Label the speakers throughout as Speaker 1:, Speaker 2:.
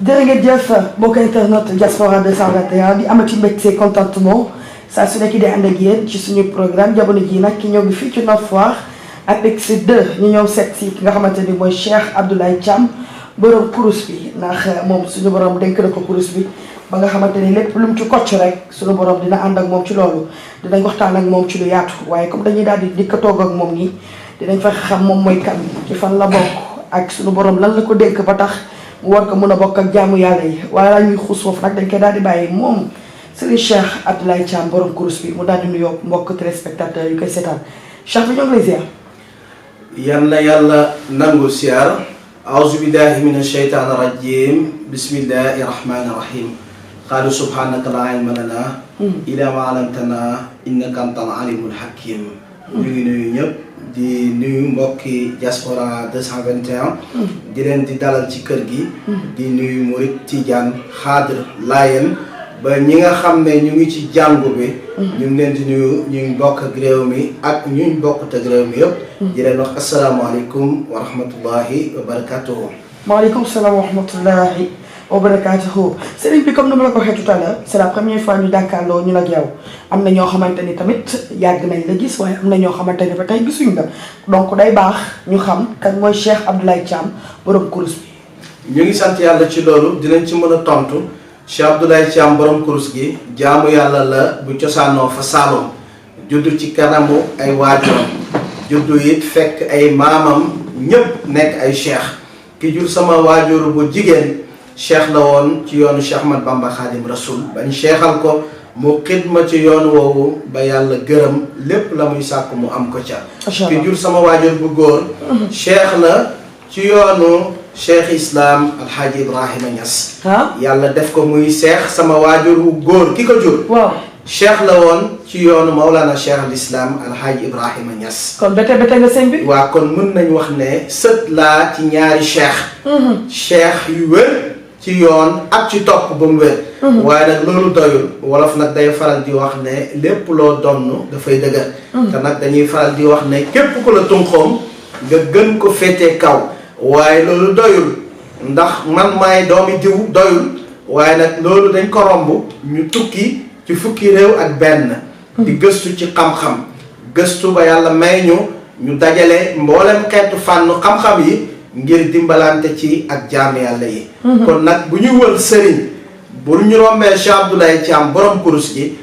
Speaker 1: jërë ngeen jëf mbokk internet Diaspora 221 di amati mbégte contentement saa su nekk di ànd ak yéen ci suñu programme jamono ji nag ki ñëw ngi fii ci Nord Foire avec ces deux ñu ñëw seet si ki nga xamante ni mooy Cheikh Abdoulaye Thiam borom kurus bi ndax moom suñu borom dénk na ko kurus bi ba nga xamante ni lépp lu mu ci kocc rek suñu borom dina ànd ak moom ci loolu dinañ waxtaan ak moom ci lu yaatu waaye comme dañuy daal di njëkk a toog ak moom nii dinañ fa xam moom mooy kan ci fan la bokk ak suñu borom lan la ko dénk ba tax mu war ko mën a bokk ak jaamu yàlla yi waaye laa ñuy xuus foofu nag dañ koy daal di bàyyi moom Serigne Cheikh Abdoulaye Thiam borom kurus bi mu daal di nuyoo mbokk téléspectateurs yu koy seetaan Cheikh bi ñoo ngi lay ziar.
Speaker 2: yal na yàlla nangu siyaar. auzu billahi min asheytaan rajim bismillahi rahmani rahim qaalu subhanaka laa ilma lana illa ma alamtana innaka antal alimul hakim. ñu ngi nuyu ñëpp di nuyu mbokki Diaspora 221 di leen di dalal ci kër gi di nuyu murit tijaan xaadir laayeen ba ñi nga xam ne ñu ngi ci jàngu bi ñu ngi leen di nuyu ñu bokk ak réew mi ak ñu bokkut ak réew mi yëpp di leen wax asalaamaaleykum wa rahmatullahi wa barakatuhu.
Speaker 1: maaleykum salaam wa rahmatullahi wa barakatuhu. Serigne bi comme ni ma la ko waxee tout à l'heure c'est la première fois ñu jàkkaarloo ñu ak yow am na ñoo xamante ni tamit yàgg nañ la gis waaye am na ñoo xamante ni ba tey gisuñ la donc day baax ñu xam kan mooy Cheikh Abdoulaye Thiam borom kurus bi.
Speaker 2: ñu ngi sant yàlla ci loolu dinañ ci mën a tontu. Cheikh Abdoulaye Thiam borom kurus gi jaamu yàlla la bu cosaanoo fa Saalum juddu ci kanamu ay waajuram juddu it fekk ay maamam ñëpp nekk ay cheikh ki jur sama waajur bu jigéen cheikh la woon ci yoonu Cheikh Ahmad Bamba Khadim Rasoul bañ cheikhal ko mu xidma ci yoon woowu ba yàlla gërëm lépp la muy sàkk mu am ko ca. ki jur sama waajur bu góor cheikh la ci yoonu cheikh islam alxaaji Ibrahima Niass. yàlla def ko muy seex sama waajur wu góor ki ko jur.
Speaker 1: waaw
Speaker 2: cheikh la woon ci yoonu Maulana cheikh al islam alxaaji Ibrahima Niass.
Speaker 1: kon bete nga sëñ bi.
Speaker 2: waaw kon mën nañ wax ne sët laa ci ñaari cheikh. cheikh yu wér ci yoon ak ci topp ba mu wér. waaye nag loolu doyul wolof nag day faral di wax ne lépp loo donn dafay dëgër. te nag dañuy faral di wax ne képp ku la tunxoom nga gën ko féetee kaw. waaye loolu doyul ndax man maay doomi diw doyul waaye nag loolu dañ ko romb ñu tukki ci fukki réew ak benn di gëstu ci xam-xam gëstu ba yàlla may ñu dajale mboolem xeetu fànn xam-xam yi ngir dimbalante ci ak jaam yàlla yi kon nag bu ñu wël sëriñ bu ñu rombee Cheikh Abdoulaye Thiam borom kurus gi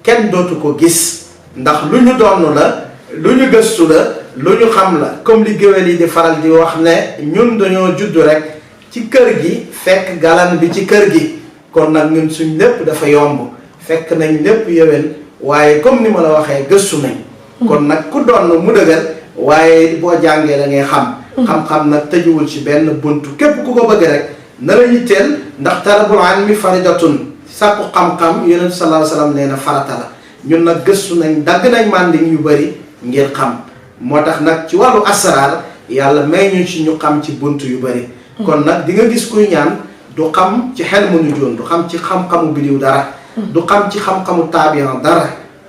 Speaker 2: kenn dootu ko gis ndax lu ñu donn la lu ñu gëstu la lu ñu xam la comme li géwél yi di faral di wax ne ñun dañoo juddu rek ci kër gi fekk galan bi ci kër gi kon nag ñun suñ lépp dafa yomb fekk nañ lépp yewén waaye comme ni ma la waxee gëstu nañ kon nag ku doon mu dëgër waaye boo jàngee da ngay xam-xam nag tëjuwul ci benn buntu képp ku ko bëgg rek na la yitteel ndax talabul ilmi faridatun sàkku xam-xam yonent sallallahu alayhi wasallam nee na farata la ñun nag gëstu nañ dagg nañ manding yu bëri ngir xam moo tax nag ci wàllu asraar yàlla may ñu ci ñu xam ci bunt yu bëri kon nag di nga gis kuy ñaan du xam ci xel mu nujoon du xam ci xam-xamu bidiw dara du xam ci xam-xamu taabiyan dara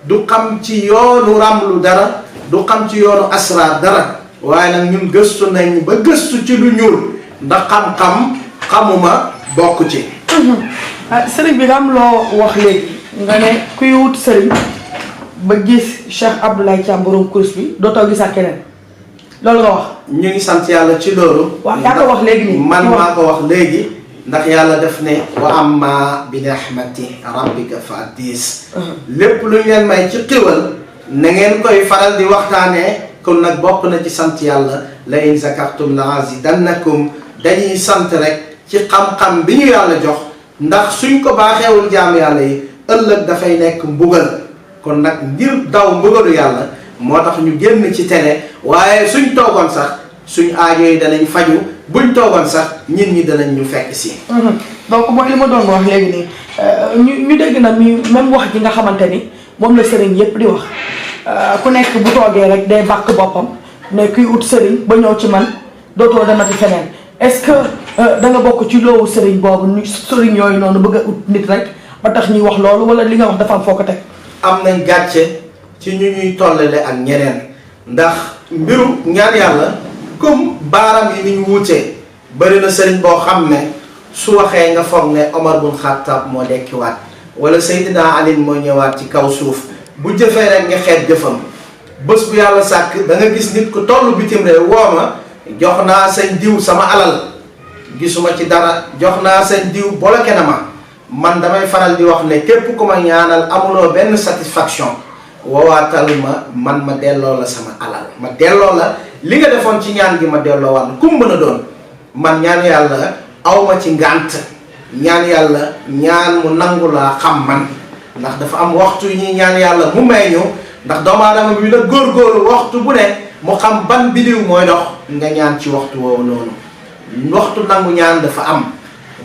Speaker 2: du xam ci yoonu ramlu dara du xam ci yoonu asraar dara waaye nag ñun gëstu nañ ba gëstu ci lu ñuul ndax xam-xam xamuma bokk ci
Speaker 1: sëriñ bi am loo wax léegi nga ne kuy wut sëriñ ba gis Cheikh Abdoulaye Thiam borom kurus bi dootoo gisaat keneen loolu nga wax.
Speaker 2: ñu ngi sant yàlla ci loolu.
Speaker 1: waaw yaa ko wax léegi nii.
Speaker 2: man maa ko wax léegi. ndax yàlla def ne. wa amma bi rahmati rabbika fa haddis. lépp lu ñu leen may ci xiwal na ngeen koy faral di waxtaanee kon nag bokk na ci sant yàlla la in zakartum la azidannakum dañuy sant rek ci xam-xam bi ñu yàlla jox ndax suñ ko baaxeewul jaam yàlla yi ëllëg dafay nekk mbugal. kon nag ngir daw mbugalu yàlla moo tax ñu génn ci télé waaye suñ toogoon sax suñ aajo yi danañ faju buñ toogoon sax nit ñi danañ ñu fekk si.
Speaker 1: donc mooy li ma doon wax léegi nii ñu dégg na mi même wax ji nga xamante ni moom la sëriñ yépp di wax ku nekk bu toogee rek day bàkk boppam ne kuy ut sëriñ ba ñëw ci man dootoo demati feneen est-ce que da nga bokk ci loowu sëriñ boobu ñu sëriñ yooyu noonu bëgg a ut nit rek ba tax ñuy wax loolu wala li nga wax dafa am foo ko teg.
Speaker 2: am nañ gàcce ci ñu ñuy tollale ak ñeneen ndax mbiru ñaan yàlla comme baaram yi ni ñu wutee bëri na sëriñ boo xam ne su waxee nga foog ne Omar bun Khattab moo dekkiwaat wala Seydina Ali moo ñëwaat ci kaw suuf bu jëfee rek nga xeet jëfam bés bu yàlla sàkk da nga gis nit ku tollu bitim réew woo ma jox naa sëñ diw sama alal gisuma ci dara jox naa sëñ diw bloqué na ma man damay faral di wax ne képp ku ma ñaanal amuloo benn satisfaction woowaatal ma delloo la sama alal ma delloo la li nga defoon ci ñaan gi ma delloo war kum mën a doon man ñaan yàlla awma ci ngànt ñaan yàlla ñaan mu nangu laa xam man ndax dafa am waxtu yi ñuy ñaan yàlla mu may ñu ndax doomu aadama bi la góorgóorlu waxtu bu ne mu xam ban bidiw mooy dox nga ñaan ci waxtu woowu noonu waxtu nangu ñaan dafa am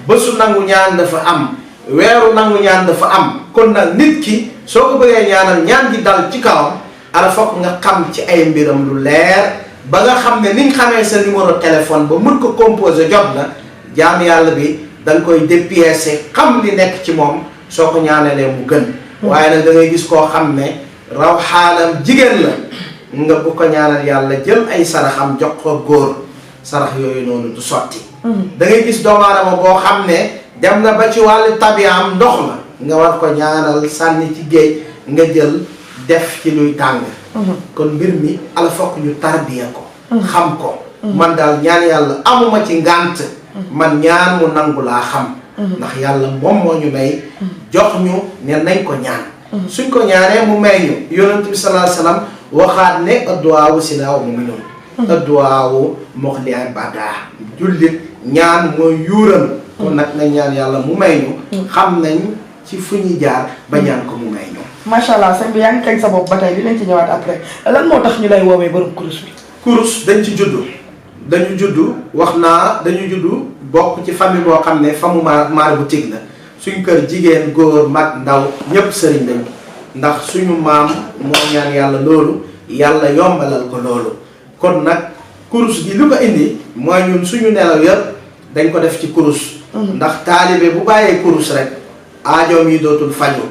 Speaker 2: bésu nangu ñaan dafa am weeru nangu ñaan dafa am kon nag nit ki soo ko bëggee ñaanal ñaan gi dal ci kawam ala fokk nga xam ci ay mbiram lu leer ba nga xam ne ni nga xamee sa numéro téléphone ba mën ko composé jot la jaam yàlla bi da nga koy dépiécer xam li nekk ci moom soo ko ñaanalee mu gën waaye nag da ngay gis koo xam ne raw xaalam jigéen la nga bu ko ñaanal yàlla jël ay saraxam jox ko góor sarax yooyu noonu du sotti da ngay gis doomu aadama boo xam ne dem na ba ci wàllu tabiyaam ndox la nga war ko ñaanal sànni ci géej nga jël def ci luy tàng kon mbir mi ala fokk ñu tarbiya ko xam ko man daal ñaan yàlla amuma ci ngànt man ñaan mu nangu laa xam ndax yàlla moom moo ñu may jox ñu ne nañ ko ñaan suñ ko ñaanee mu may ñu yonent bi sallallahu alayhi wasallam waxaat ne adduwaawu silaahu mu'minun adduwaawu muxli ibada jullit ñaan mooy yuuram kon nag nañ ñaan yàlla mu may ñu xam nañ ci fu ñuy jaar ba ñaan ko mu may ñu
Speaker 1: macha allah sëñ bi yaa ngi teg sa bopp ba tey dinañ ci ñëwaat après lan moo tax ñu lay woowee borom kurus bi
Speaker 2: kurus dañ ci juddu dañu juddu wax naa dañu juddu bokk ci famille boo xam ne famu maar bu tig la suñ kër jigéen góor mag ndaw ñépp sëriñ lañ ndax suñu maam moo ñaan yàlla loolu yàlla yombalal ko loolu kon nag kurus gi lu ko indi mooy ñun suñu nelaw yëpp dañ ko def ci kurus ndax taalibe bu bàyyee kurus rek aajoom yi dootul faju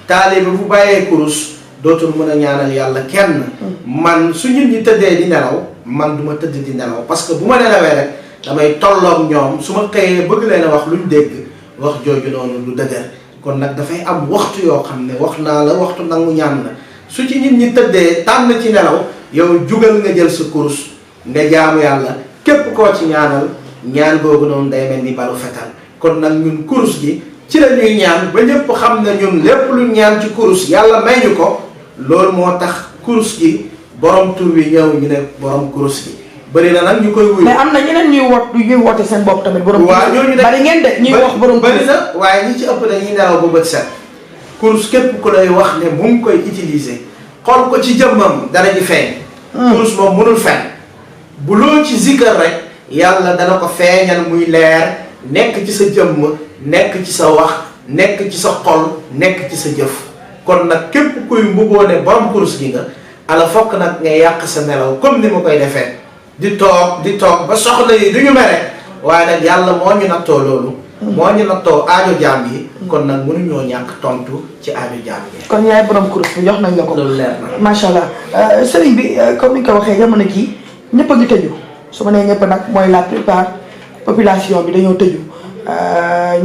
Speaker 2: taalibe bu bàyyee kurus dootul mën a ñaanal yàlla kenn man su nit ñi tëddee di nelaw man du ma tëdd di nelaw parce que bu ma nelawee rek damay tolloog ñoom su ma xëyee bëgg leen a wax luñ dégg wax jooju noonu lu dëgër kon nag dafay am waxtu yoo xam ne wax naa la waxtu nangu ñaan la su ci nit ñi tëddee tànn ci nelaw yow jugal nga jël sa kurus nga jaamu yàlla képp koo ci ñaanal ñaan googu noonu day mel ni balu fetal kon nag ñun kurus gi ci la ñuy ñaan ba ñëpp xam ne ñun lépp lu ñaan ci kurus yàlla may ñu ko loolu moo tax kurus gi borom tur wi ñëw ñu ne borom kurus gi bëri na nag ñu koy wuyu.
Speaker 1: mais am na ñeneen ñuy woote seen bopp tamit borom.
Speaker 2: waaw ñooñu de
Speaker 1: bari ngeen de ñuy wax borom kurus
Speaker 2: bëri na waaye ñi ci ëpp dañuy nelaw ba bët set kurus képp ku lay wax ne mu ngi koy utiliser xool ko ci jëmmam dara ji feeñ. kurus moom mënul feeñ bu loo ci zikkar rek yàlla dana ko feeñal muy leer nekk ci sa jëmm nekk ci sa wax nekk ci sa xol nekk ci sa jëf kon nag képp kuy mbuboo ne borom kurus gi nga ala fokk nag nga yàq sa nelaw comme ni ma koy defee di toog ba soxla yi du ñu mere waaye nag yàlla moo ñu nattoo loolu moo ñu nattoo aajo jaam yi kon nag mënuñoo ñàkk tontu ci aajo jaam yi
Speaker 1: kon yaay borom kurus bi jox nañ la ko
Speaker 2: loolu leer na
Speaker 1: macha allah sëriñ bi comme ni nga ko waxee jamono jii ñëpp a ngi tëju su ma nee ñëpp nag mooy la plupart population bi dañoo tëju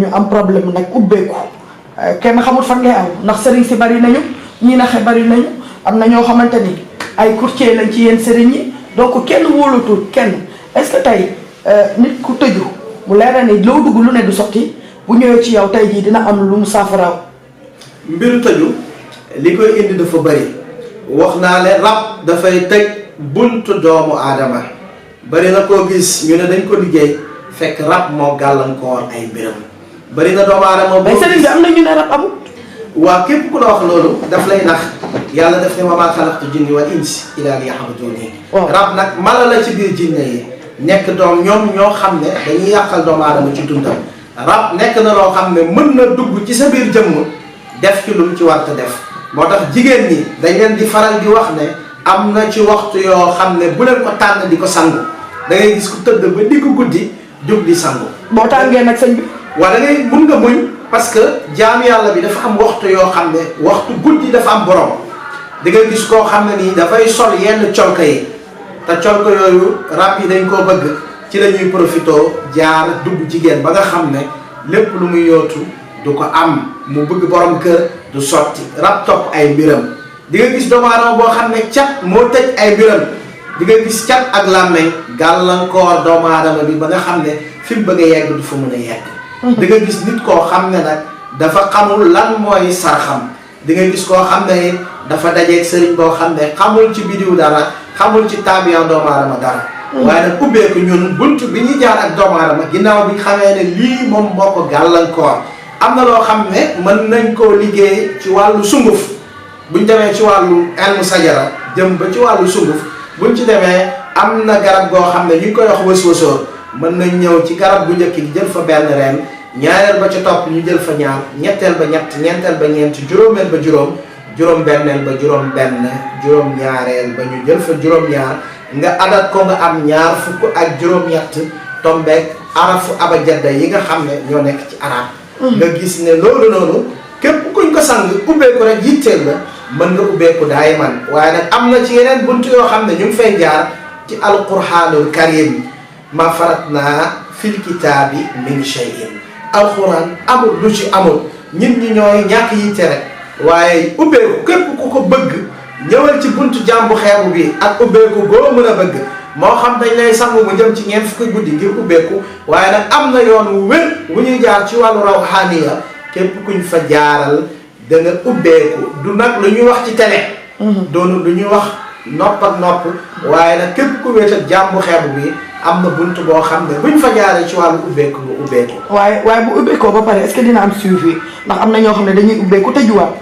Speaker 1: ñu am problème nag ubbeeku kenn xamul fan ngay aw ndax sëriñ si bari nañu ñii naxe bari nañu am na ñoo xamante ni ay courtier lañ ci yéen sëriñ yi donc kenn wóolatul kenn est-ce que tey nit ku tëju mu leer ni loo dugg lu ne du sotti bu ñëwee ci yow tey jii dina am lu mu saafaraaw.
Speaker 2: mbiru tëju li koy indi dafa bari wax naa leen rab dafay tëj buntu doomu aadama bari na koo gis ñu ne dañ ko liggéey fekk rab moo gàllankoor ay mbiram bari na doomu aadama.
Speaker 1: mais sëriñ bi am na ñu ne rab amul.
Speaker 2: waa képp ku la wax loolu daf lay nax yàlla def ne wa maa xalaqtu jinni wal insi illaa liya'buduun. rab nag mala la ci biir jinne yi nekk doom ñoom ñoo xam ne dañuy yàqal doomu aadama ci dundam rab nekk na loo xam ne mën na dugg ci sa biir jëmm def ci lu mu ci war a def moo tax jigéen ñi dañ leen di faral di wax ne am na ci waxtu yoo xam ne bu leen ko tànn di ko sangu da ngay gis ku tëdd ba diggu guddi jóg di sangu.
Speaker 1: boo tàngee nag sëñ bi.
Speaker 2: waaw da ngay mun nga muñ parce que jaamu yàlla bi dafa am waxtu yoo xam ne waxtu guddi dafa am borom da ngay gis koo xam ne nii dafay sol yenn colka yi te colka yooyu rab yi dañ koo bëgg ci la ñuy profité jaar dugg jigéen ba nga xam ne lépp lu muy yootu du ko am mu bëgg borom kër du sotti rab topp ay mbiram di nga gis doomu aadama boo xam ne cat moo tëj ay mbiram di nga gis cat ak làmmeñ gàllankoor doomu aadama bi ba nga xam ne fi mu bëgg a yegg du fa mën a yegg di nga gis nit koo xam ne nag dafa xamul lan mooy sarxam di nga gis koo xam ne dafa dajeeg sëriñ boo xam ne xamul ci bidiw dara xamul ci taabiyan doomu aadama dara waaye nag ubbeeku ñun bunt bi ñuy jaar ak doomu aadama ginnaaw bi xamee ne lii moom moo ko gàllankoor am na loo xam ne mën nañ koo liggéey ci wàllu sunguf buñ demee ci wàllu ilmu sajara jëm ba ci wàllu sunguf buñ ci demee am na garab goo xam ne ñu ngi koy wax wës-wësoor mën nañ ñëw ci garab bu njëkk gi jël fa benn reen ñaareel ba ca topp ñu jël fa ñaar ñetteel ba ñett ñeenteel ba ñeent juróomeel ba juróom juróom benneel ba juróom benn juróom ñaareel ba ñu jël fa juróom ñaar nga adat ko nga am ñaar fukk ak juróom ñett tombeek arafu abajadda yi nga xam ne ñoo nekk ci arab nga gis ne loolu noonu képp kuñ ko sang ubbeeku rek yitteel la mën nga ubbeeku daay man waaye nag am na ci yeneen bunt yoo xam ne ñu ngi fay jaar ci alquraanul karim ma faratna fil kitaabi min shay'in alquran amul lu ci amul nit ñi ñooy ñàkk yitte rek waaye ubbeeku képp ku ko bëgg ñëwal ci buntu jàmbu xeebu bi ak ubbeeku boo mën a bëgg moo xam dañ lay sangu mu jëm ci ñeent fukki guddi ngir ubbeeku waaye nag am na yoon wu wér wu ñuy jaar ci wàllu rawxaaniya képp kuñ fa jaaral da nga ubbeeku du nag lu ñuy wax ci télé doonu lu ñuy wax nopp ak nopp waaye nag képp ku wéet ak jàmbu xeebu bi am na bunt boo xam ne buñ fa jaaree ci wàllu ubbeeku nga ubbeeku
Speaker 1: waaye bu ubbeekoo ba pare est-ce que dina am suivi ndax am na ñoo xam ne dañuy ubbeeku tëjuwaat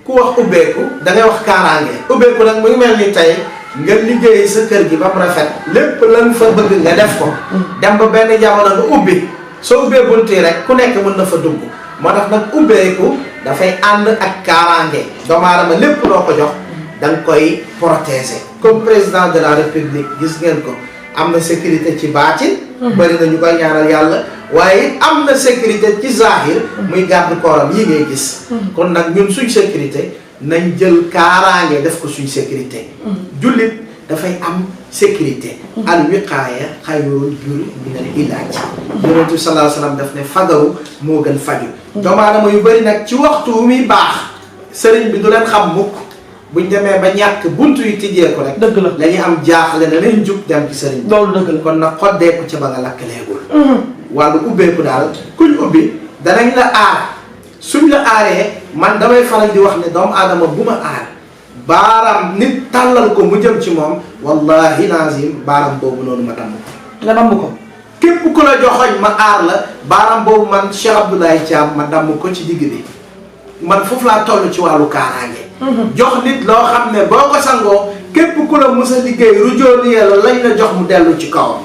Speaker 2: ku wax ubbeeku da ngay wax kaaraange ubbeeku nag mu ngi mel ni tey nga liggéey sa kër gi ba mu rafet lépp lan fa bëgg nga def ko dem ba benn jamono nga ubbi soo ubbee bunt yi rek ku nekk mën na fa dugg moo tax nag ubbeeku dafay ànd ak kaaraange doomu aadama lépp loo ko jox da nga koy protéger comme président de la république gis ngeen ko am na sécurité ci baatin bëri na ñu koy ñaanal yàlla waaye am na sécurité ci zahir muy garde corps yi ngay gis kon nag ñun suñ sécurité nañ jël kaaraange def ko suñ sécurité jullit dafay am sécurité al wiqaaya xayrun min al ilaaj yonent bi sallallahu alayhi wa sallam daf ne fagaru moo gën faju doomu aadama yu bëri nag ci waxtu wu muy baax sëriñ bi du leen xam mukk buñ demee ba ñàkk buntu yi tijjee ko rek
Speaker 1: dëgg la
Speaker 2: dañuy am jaaxle ne leen jug dem ci sëriñ bi
Speaker 1: loolu dëgg la
Speaker 2: kon nag xoddeeku ca ba nga lakkaleegul wàllu ubbeeku daal kuñ ubbi danañ la aar suñ la aaree man damay faral di wax ne doomu aadama bu ma aar baaraam nit tàllal ko mu jëm ci moom wallahi lazim baaraam boobu noonu ma damm ko
Speaker 1: nga damm ko
Speaker 2: képp ku la joxoñ ma aar la baaraam boobu man Cheikh Abdoulaye Thiam ma damm ko ci digg bi man foofu laa toll ci wàllu kaaraange jox nit loo xam ne boo ko sangoo képp ku la mës a liggéey rujooniyee la lañ la jox mu dellu ci kawam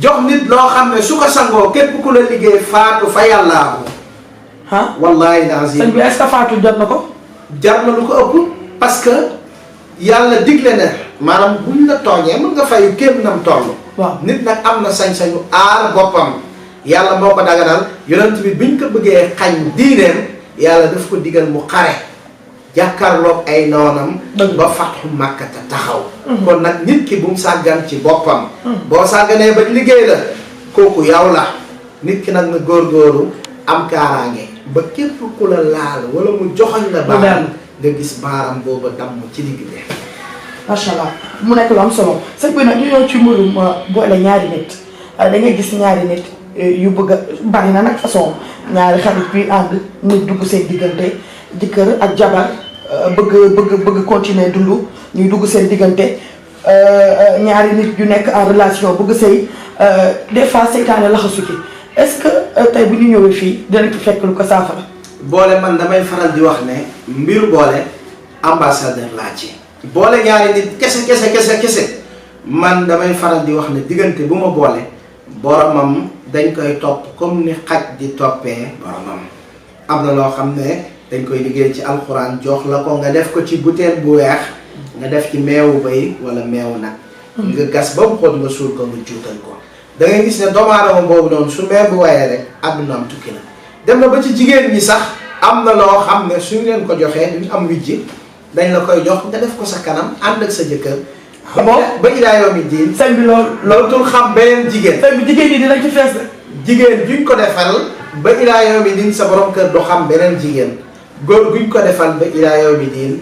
Speaker 2: jox nit loo xam ne su ko sangoo képp ku la liggéey faatu fa yàllaahu
Speaker 1: ah
Speaker 2: wallahi lazim
Speaker 1: sëñ bi est-ce que faatu jot na ko
Speaker 2: jar na lu ko ëpp parce que yàlla digle na maanaam buñ la tooñee mën nga fayu kéem nam toll
Speaker 1: waaw
Speaker 2: nit nag am na sañ-sañu aar boppam yàlla moo ko daganal yonent bi biñ ko bëggee xañ diineem yàlla daf ko digal mu xare jàkkaarloog ay noonam ba fatxu màkkata taxaw kon nag nit ki bu mu sàggan ci boppam boo sàgganee ba liggéey la kooku yow la nit ki nag na góorgóoru am kaaraange ba képp ku la laal wala mu joxoñ la baaram nga gis baaram booba damm ci digg bi
Speaker 1: macha allah mu nekk lu am solo sëñ bi nag ñu ñëw ci mbirum boole ñaari nit da ngay gis ñaari nit yu bëgg a bari na nag façon ñaari xarit bi ànd nit dugg seen diggante jëkkër ak jabar bëgg continuer dund ñuy dugg seen diggante ñaari nit yu nekk en relation bëgg sëy des fois seytaane laxasu ki est-ce que tey bu ñu ñëwee fii dinañ ci fekk lu ko saafara.
Speaker 2: boole man damay faral di wax ne mbiru boole ambassadeur laa ci. boole ñaari nit kese man damay faral di wax ne diggante bu ma boole boromam dañ koy topp comme ni xaj di toppee boromam am na loo xam ne dañ koy liggéey ci alxuraan jox la ko nga def ko ci butéel bu weex nga def ci meewu bay wala meewu nag nga gas ba mu xóot nga suul ko nga juutal ko da ngay gis ne doomu aadama boobu noonu su mee bu wayee rek àdduna am tukki na dem na ba ci jigéen ñi sax am na loo xam ne suñu leen ko joxee duñu am wijji dañ la koy jox nga def ko sa kanam ànd ak sa jëkkër ba ilaa yawmi diin
Speaker 1: sëñ bi loolu
Speaker 2: tul xam beneen jigéen
Speaker 1: sëñ bi jigéen ñi dinañ ci fees de
Speaker 2: jigéen juñ ko defal ba ilaa yawmi diin sa borom kër du xam beneen jigéen góor guñ ko defal ba ilaa yawmi diin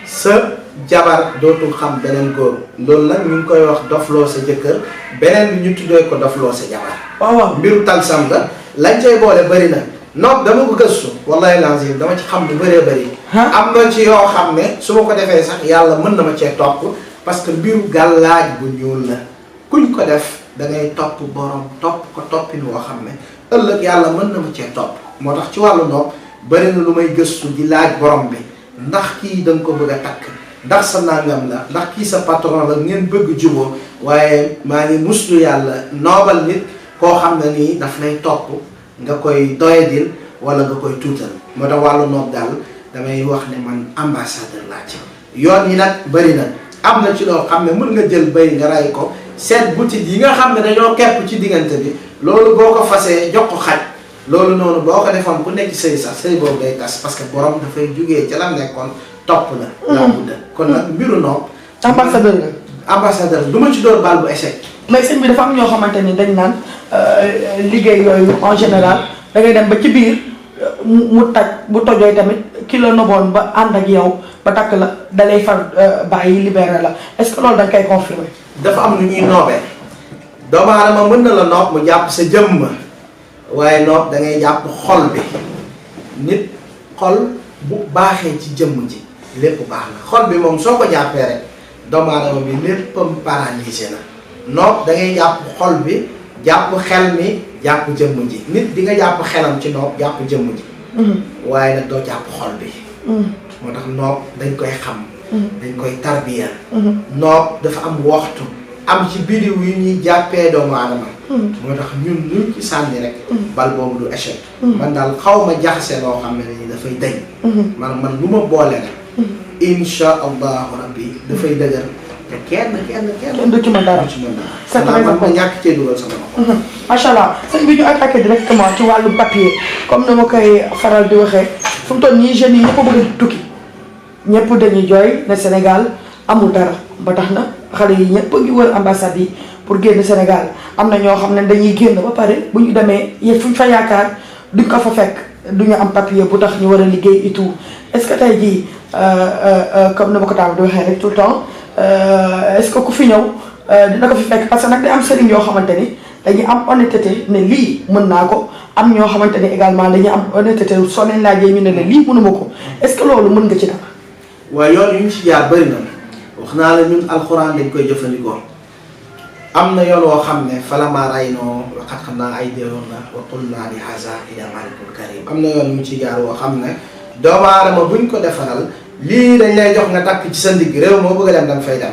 Speaker 2: sa jabar dootul xam beneen góor loolu nag ñu ngi koy wax dofloo sa jëkkër beneen bi ñu tuddee ko dofloo sa jabar.
Speaker 1: waaw
Speaker 2: mbiru talsam la lañ cay boole bëri na noog dama ko gëstu wallahi lazim dama ci xam lu bëree bëri. am na ci yoo xam ne su ma ko defee sax yàlla mën na ma cee topp parce que mbiru gàllaaj bu ñuul la kuñ ko def da ngay topp borom topp ko toppin woo xam ne ëllëg yàlla mën na ma cee topp moo tax ci wàllu noog bëri na lu may gëstu di laaj borom bi ndax kii da nga ko bëgg a takk. ndax sa nangam la ndax kii sa patron la ngeen bëgg juboo waaye maa ngi muslu yàlla noobal nit koo xam ne nii daf lay topp nga koy doyadil wala nga koy tuutal moo tax wàllu noob daal damay wax ne man ambassadeur laa ci yoon yi nag bëri na am na ci loo xam ne mën nga jël bëy nga ray ko seet butit yi nga xam ne dañoo kepp ci diggante bi loolu boo ko fasee jox ko xaj loolu noonu boo ko defoon ku nekk sëy sax sëy boobu day tas parce que borom dafay jugee ca la nekkoon topp la. laa budda kon nag mbiru noob.
Speaker 1: ambassadeur nga.
Speaker 2: ambassadeur du ma ci door baal bu échec.
Speaker 1: mais sëñ bi dafa am ñoo xamante ni dañ naan liggéey yooyu en général da ngay dem ba ci biir mu taj bu tojooy tamit ki la noboon ba ànd ak yow ba takk la dalay far bàyyi libéré la est-ce que loolu da nga koy confirmer.
Speaker 2: dafa am lu ñuy noobee doomu aadama mën na la noob mu jàpp sa jëmm waaye noob da ngay jàpp xol bi nit xol bu baaxee ci jëmm ji lépp baax na xol bi moom soo ko jàppee rek doomu aadama bi léppam paralysé na noob da ngay jàpp xol bi jàpp xel mi jàpp jëmm ji nit di nga jàpp xelam ci noob jàpp jëmm ji waaye nag doo jàpp xol bi moo tax noob dañ koy xam dañ koy tarbiya noob dafa am waxtu am ci bidiw yu ñuy jàppee doomu aadama moo tax ñun luñ ci sànni rek bal boobu du échec man daal xaw ma jaxase loo xam ne ni dafay dañ man lu ma boole rek insha allahu rabbi dafay dëgër te kenn
Speaker 1: du ci mën dara
Speaker 2: c'est vrai man ma ñàkk cee dugal sama bopp
Speaker 1: macha allah sëñ bi ñu attaqué directement ci wàllu papier comme ni ma koy faral di waxee fu mu toll nii jeunes yi ñëpp bëgg a tukki ñëpp dañuy jooy ne Sénégal amul dara ba tax na xale yi ñëpp ngi wër ambassade yi pour génn Sénégal am na ñoo xam ne dañuy génn ba pare bu ñu demee yëpp fu ñu fa yaakaar duñ ko fa fekk duñu am papier bu tax ñu war a liggéey et tout est-ce que tey jii comme ni ma ko taal di waxee rek tout le temps est-ce que ku fi ñëw dina ko fi fekk parce que nag day am sëriñ yoo xamante ni dañuy am honnêteté ne lii mën naa ko am ñoo xamante ni également dañuy am honnêteté soo leen laajee ñu ne la lii mënuma ko est-ce que loolu mën nga ci dara.
Speaker 2: waaye yoon yu ñu ci jaar bëri na wax naa la ñun alxuraan dañ koy jëfandikoo am na yoon woo xam ne falamaa raynoo waxat xam naa ay déewoon na wa qulnaa li haazaa ilaa malikul karim am na yoon yu ñu ci jaar woo xam ne doomu aadama buñ ko defaral lii dañ lay jox nga takk ci sa ndigg réew moo bëgg a dem danga fay dem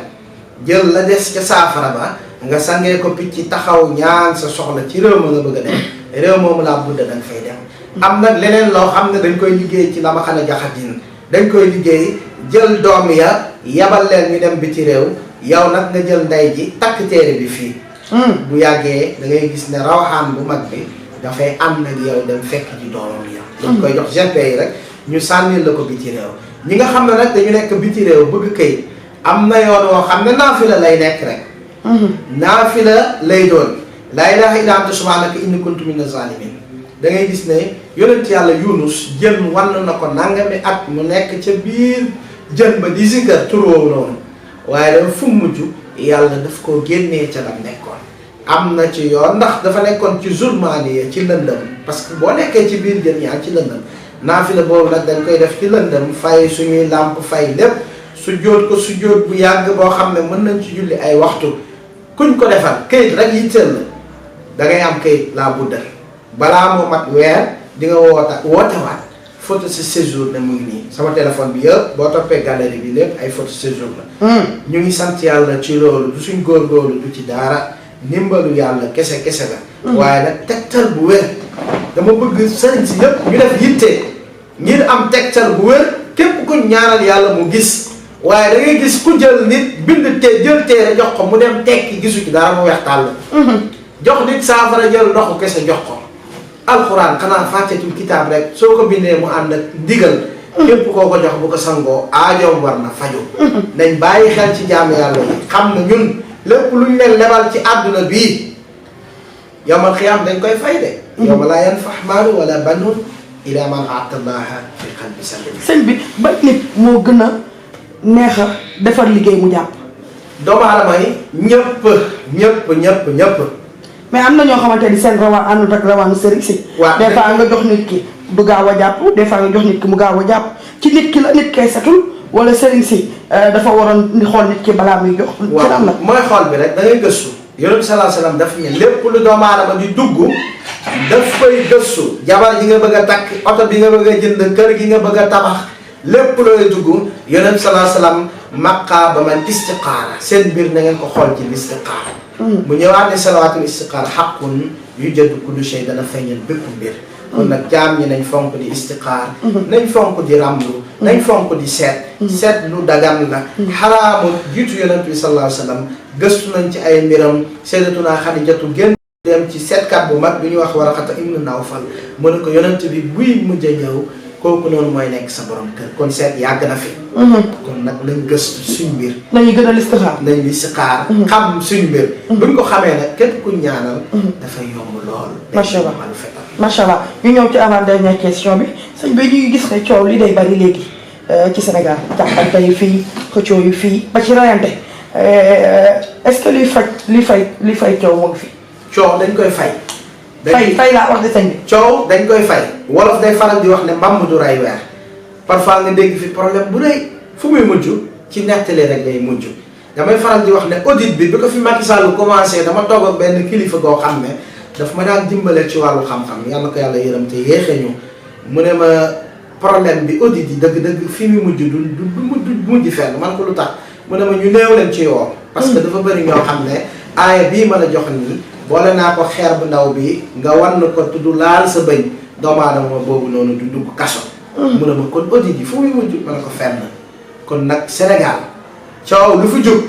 Speaker 2: jël la des ca saafara ba nga sangee ko picc taxaw ñaan sa soxla ci réew ma nga bëgg a dem réew moomu laa budda danga fay dem am nag leneen loo xam ne dañ koy liggéey ci la ma xam ne jaxatin dañ koy liggéey jël doom ya yabal leen ñu dem biti réew yow nag nga jël ndey ji takk téere bi fii bu yàggee da ngay gis ne rawaxaan bu mag bi dafay am nag yow dem fekk ji doomam yow dañ koy jox GP yi rek ñu sànnil la ko biti réew ñi nga xam ne nag dañu nekk biti réew bëgg kayit am na yoon woo xam ne naafila lay nekk rek naafila lay doon laa ilaaha illa anta subhaanaka inni kuntu mina zaalimiin da ngay gis ne yonent yàlla Yunus jën wan na ko nangami at mu nekk ca biir jën ba di zikar tur woowu noonu waaye dafa fu mujj yàlla daf koo génnee ca lam nekkoon am na ci yoon ndax dafa nekkoon ci zulmaaniya ci lëndëm parce que boo nekkee ci biir jën yaa ci lëndëm naafila boobu nag dañ koy def ci lëndëm fay suñuy làmp fay lépp su jóot ko su jóot bu yàgg boo xam ne mën nañ ci julli ay waxtu kuñ ko defal kayit rek yitteel la da ngay am kayit laa budda balaa moo mat weer di nga wootewaat photo sa séjour ne mu ngi nii sama téléphone bi yëpp boo toppee galerie bi lépp ay photo séjour la ñu ngi sant yàlla ci loolu du suñ góorgóorlu du ci dara ndimbalu yàlla kese la waaye nag tegtal bu wér dama bëgg sëriñ si yëpp ñu def yitte ngir am tegtal bu wér képp ku ñaanal yàlla mu gis waaye da ngay gis ku jël nit bind jël téere jox ko mu dem tekki gisu ci dara mu weex tàll jox nit saafara jël ndoxu kese jox ko alxuraan xanaa fàccetul kitaab rek soo ko bindee mu ànd ak digal képp koo ko jox bu ko sangoo aajoom war na faju nañ bàyyi xel ci jaamu yàlla yi xam ne ñun lépp luñ leen lebal ci àdduna bii yomal xiyaam dañ koy fay de yawma laa yanfa'u maalun wala banuun illaa man ataa Allaaha bi qalbin saliim.
Speaker 1: sëñ bi ba nit moo gën a neex a defar liggéey mu jàpp.
Speaker 2: doomu aadama yi ñëpp.
Speaker 1: mais am na ñoo xamante ni seen rawaan àndut ak rawaanu sëriñ si.
Speaker 2: waaw
Speaker 1: des fois nga jox nit ki du gaaw a jàpp des fois nga jox nit ki mu gaaw a jàpp ci nit ki la nit kay setul wala sëriñ si dafa waroon di xool nit ki balaa muy jox.
Speaker 2: waaw mooy xool bi rek da ngay gëstu. Yonent bi sallallahu alayhi wasallam daf ne lépp lu doomu aadama di dugg daf koy gëstu. jabar ji nga bëgg a takk oto bi nga bëgg a jënd kër gi nga bëgg a tabax lépp looy dugg Yonent bi sallallahu alayhi wasallam maqaa ba man istiqaara seen mbir na ngeen ko xool ci istiqaara. bu ñëwaat ne salawaatul istiqaara xaqun yujadu kullu shay dana feeñal bépp mbir. kon nag jaam ñi nañ fonk di istiqaar. nañ fonk di ramlu. nañ fonk di seet. seet lu dagan la. xaraamu jiitu Yonent bi sallallahu alayhi wasallam gëstu nañ ci ay mbiram Sayyidatuna Xadijatu génn dem ci seetkat bu mag bi ñuy wax Waraqata ibnu Nawfal mu ne ko Yonent bi buy mujj a ñëw kooku noonu mooy nekk sa borom kër kon seet yàgg na fi. kon nag nañ gëstu suñ mbir.
Speaker 1: nañu gën a listixaar.
Speaker 2: nañ listixaar. xam suñ mbir. buñ ko xamee nag képp ku ñaanal. dafay yomb lool.
Speaker 1: macha allah macha allah ñu ñëw ci avant dernière question bi sëñ bi ñu ngi gis ne coow li day bari léegi ci Sénégal jàppante yu fii xëccoo yu fii ba ci rayante est-ce que li fay coow moo ngi fi.
Speaker 2: coow dañ koy fay.
Speaker 1: fay laa wax de sëñ bi.
Speaker 2: coow dañ koy fay wolof day faral di wax ne mbàmm du ray weer parfois nga dégg fi problème bu rëy fu muy mujj ci nettali rek lay mujj damay faral di wax ne audit bi ko fi Macky Sall commencé dama toog ak benn kilifa goo xam ne daf ma daan dimbale ci wàllu xam-xam yàlla ko yàlla yërëm te yéexe ñu mu ne ma problème bi audit yi dëgg-dëgg fi muy mujj du mujj fenn man ko lu tax mu ne ma ñu néew leen ci yoon. parce que dafa bëri ñoo xam ne aaya bii ma la jox nii. boole naa ko xeer bu ndaw bi nga wan ko tudd laal sa bëñ doomu aadama boobu noonu du dugg kaso. mu ne ma kon audit yi fu muy mujj ma ne ko fenn. kon nag Sénégal coow lu fi jóg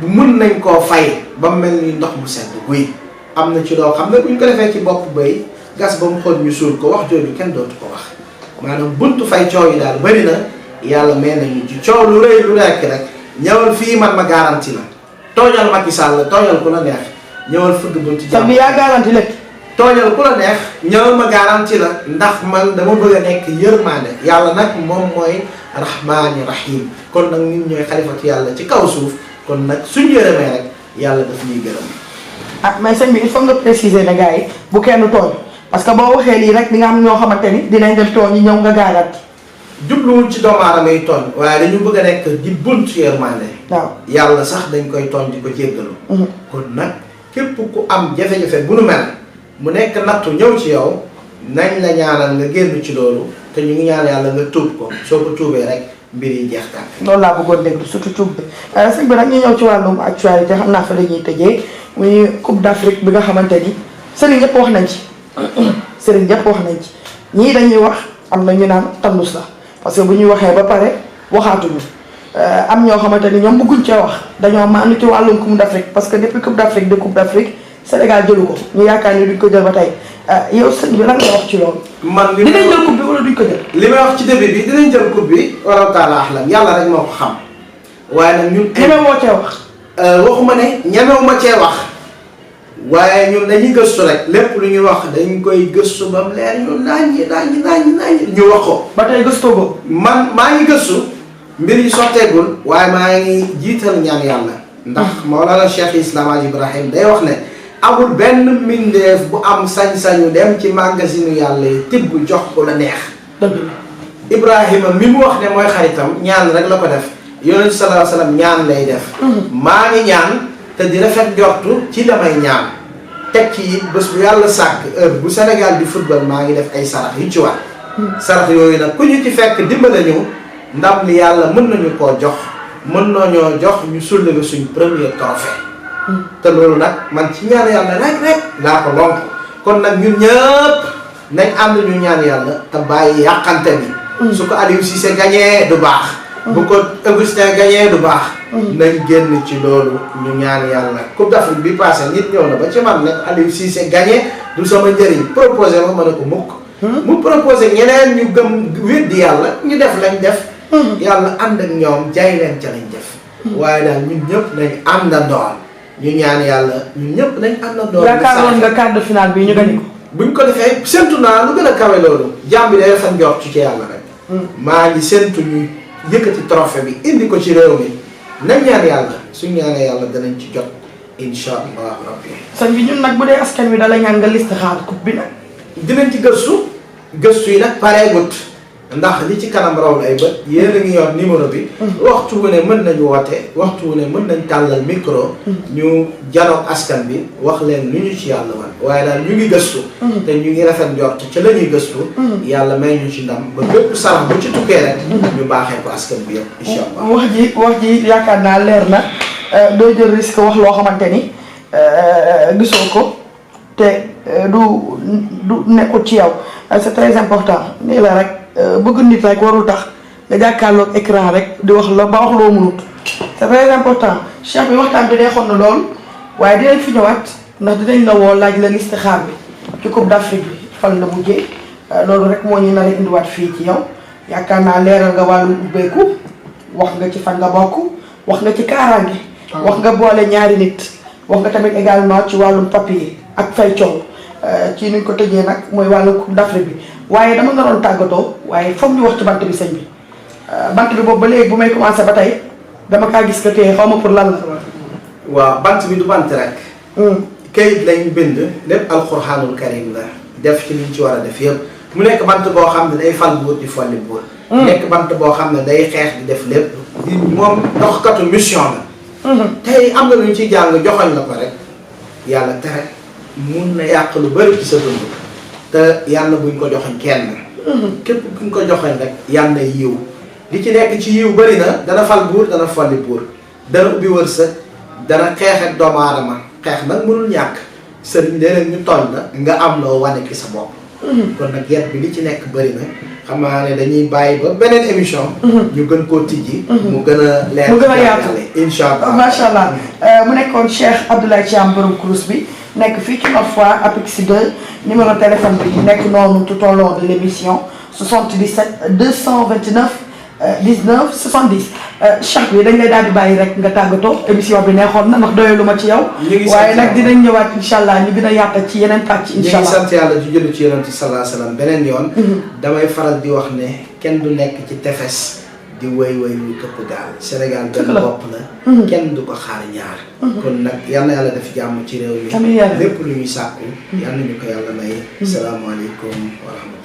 Speaker 2: mun nañ koo fay ba mu mel ni ndox mu sedd guy am na ci loo xam ne buñ ko defee ci bopp bay gas ba mu xool ñu suul ko wax jooju kenn dootu ko wax maanaam buntu fay coow yi daal bëri na yàlla may nañu ci coow lu rëy lu nekk rek ñëwal fii man ma garanti la tooñal Macky Sall tooñal ku la neex. ñëwal fëgg bunt ci
Speaker 1: jàmm bi yaa garanti lépp.
Speaker 2: tooñal ku la neex ñëwal ma garanti la ndax man dama bëgg a nekk yërmaande yàlla nag moom mooy rahmaani rahim kon nag ñun ñooy xalifatu yàlla ci kaw suuf kon nag suñu yërëmee rek yàlla daf ñuy gërëm.
Speaker 1: ah mais sëñ bi il faut nga préciser ne gars yi bu kenn tooñ parce que boo waxee lii rek di nga am ñoo xamante ni dinañ dem tooñ ñi ñëw nga garanti.
Speaker 2: jubluwul ci doomu aadama yi tooñ waaye dañu bëgg a nekk di bunt yërmaande.
Speaker 1: waaw
Speaker 2: yàlla sax dañ koy tooñ di ko jéggalu. kon nag. képp ku am jafe-jafe bu nu mel mu nekk nattu ñëw ci yow nañ la ñaanal nga génn ci loolu te ñu ngi ñaan yàlla nga tuub ko soo ko tuubee rek mbir yi jeex tàkk.
Speaker 1: loolu laa bëggoon déglu surtout tuub bi sëñ bi nag ñu ñëw ci wàllum actualité xam naa fa la ñuy tëjee muy Coupe d'Afrique bi nga xamante ni sëriñ yëpp wax nañ ci sëriñ yëpp wax nañ ci ñii dañuy wax am na ñu naan tandus la parce que bu ñuy waxee ba pare waxaatuñu. am ñoo xamante ni ñoom bëgguñ cee wax dañoo maanu ci wàllum Coupe d'Afrique parce que depuis Coupe d'Afrique de Coupe d'Afrique Sénégal jëlu ko ñu yaakaar ni duñ ko jël ba tey yow sëñ bi lan nga wax ci loolu.
Speaker 2: man li
Speaker 1: dinañ jël coupe bi wala duñ ko jël.
Speaker 2: li may wax ci début bi dinañ jël coupe bi wala taala axlam yàlla rek moo ko xam waaye nag ñun.
Speaker 1: ñeme woo cee wax.
Speaker 2: waxuma ne ñemewuma cee wax waaye ñun dañuy gëstu rek lépp lu ñuy wax dañ koy gëstu ba mu leer ñu naaññi ñu wax ko.
Speaker 1: ba tey gëstoo ko.
Speaker 2: man maa ngi gëstu. mbir yi sotteegul waaye maa ngi jiital ñaan yàlla ndax Mawlana Cheikh Islam Al Ibrahim day wax ne amul benn mbindeef bu am sañ-sañu dem ci magasinu yàlla yi tibb jox ko la neex. Ibrahima mi mu wax ne mooy xaritam ñaan rek la ko def Yonent sallallahu alayhi wasallam ñaan lay def. maa ngi ñaan te di rafet jortu ci damay ñaan teg ci bés bu yàlla sàkk heure bu Sénégal di football maa ngi def ay sarax yu ci war. sarax yooyu nag ku ñu ci fekk dimbale ñu. ndam li yàlla mën nañu koo jox mën nañoo jox ñu sulli suñ premier trophée te loolu nag man ci ñaan yàlla rek laa ko lonk kon nag ñun ñëpp nañ ànd ñu ñaan yàlla te bàyyi yàqante bi su ko Aliou Cissé gagné du baax bu ko Augustin gagné du baax nañ génn ci loolu ñu ñaan yàlla Coupe d'Afrique bi passé nit ñëw na ba ci man nekk Aliou Cissé gagné du sama njëriñ proposé ma mën a ko mukk mu proposé ñeneen ñu gëm weddi yàlla ñu def lañ def yàlla ànd ak ñoom jaay leen ca lañ def waaye daal ñun ñëpp nañ àndandoor ñu ñaan yàlla ñun ñëpp nañ àndandoor
Speaker 1: yaakaaroon nga quart de finale bi ñu gagné ko
Speaker 2: buñ ko defee séntu naa lu gën a kawe loolu jàmm bi day rafet njort ci yàlla rek. maa ngi séntu ñu yëkkati trophée bi indi ko ci réew mi nañ ñaan yàlla suñ ñaanee yàlla danañ ci jot incha allah rabbi.
Speaker 1: sëñ bi ñun nag bu dee askan wi da la ñaan nga liste xaar coupe bi nag.
Speaker 2: dinañ ci gëstu yi nag pareegut ndax li ci kanam raw ay bët yéen a ngi yor numéro bi. waxtu wu ne mën nañu woote waxtu wu ne mën nañ tàllal micro. ñu janoog askan bi wax leen lu ñu ci yàlla wan waaye daal ñu ngi gëstu. te ñu ngi rafet njort ca la ñuy gëstu. yàlla may ñu ci ndam ba bépp sarax bu ci tukkee rek. ñu baaxee ko askan bi yëpp incha allah.
Speaker 1: wax ji yaakaar naa leer na doo jël risque wax loo xamante ni gisoo ko te du nekkul ci yow c'est très important nii la rek. bëgg nit rek warul tax nga jàkkaarloog écran rek di wax la ba wax loo mënut c'est très important cheikh bi waxtaan bi day xon na lool waaye dinañ fi ñëwaat ndax dinañ la woo laaj la liste xaar bi ci coupe d'Afrique bi fan la mujjee loolu rek moo ñu nar a indiwaat fii ci yow yaakaar naa leeral nga wàllu ubbeeku wax nga ci fan nga bokk wax nga ci kaaraange wax nga boole ñaari nit wax nga tamit également ci wàllum papier ak fay coow ci nuñ ko tëjee nag mooy wàllu coupe d'Afrique bi waaye dama nga doon tàggatoo waaye foog ñu wax ci bant bi sëñ bi bant bi boobu ba léegi bu may commencé ba tey dama kaa gis que tey xaw ma pour lan la.
Speaker 2: waaw bant bi du bant rek. kayit lañ bind lépp alxuraanul karim la def ci liñ ci war a def yëpp mu nekk bant boo xam ne day fal buur di folli buur. nekk bant boo xam ne day xeex di def lépp. moom doxkatu mission la. tey am na lu ñu ciy jàng joxoñ la ko rek yàlla tere mun na yàq lu bari ci sa dund. te yàlla buñ ko joxoñ kenn. képp kuñ ko joxoñ rek yàlla yiw li ci nekk ci yiw bëri na dana fal buur dana folli buur dana ubbi wërsëg dana xeex ak doomu aadama xeex nag mënul ñàkk sëriñ léeg-léeg ñu tooñ la nga am loo wane ki sa bopp. kon nag yet bi li ci nekk bëri na xam naa ne dañuy bàyyi ba beneen émission. ñu gën koo tijji. mu gën a leer
Speaker 1: mu gën a yaatu
Speaker 2: incha allah
Speaker 1: macha allah mu nekkoon Cheikh Abdoulaye Thiam borom kurus bi. nekk fii ci Nord Foire Apix 2 numéro téléphone bi nekk noonu tout au long de l'émission 77 229 19 70 Cheikh bi dañ lay daal di bàyyi rek nga tàggatoo émission bi neexoon na ndax doyalu ma ci yow. waaye nag dinañ ñëwaat incha allah ñu gën a yaatal ci yeneen pàcc. incha allah ñu ngi
Speaker 2: sant yàlla di julli ci yonent bi sallallahu alayhi wa sallam beneen yoon. damay faral di wax ne kenn du nekk ci tefes. di woy wu këpp gaal Sénégal benn bopp la kenn du ko xaar ñaar kon nag yal na yàlla def jàmm ci réew mi lépp lu ñuy sàkku yal nañu ko yàlla may salaamaaleykum wa rahmatulah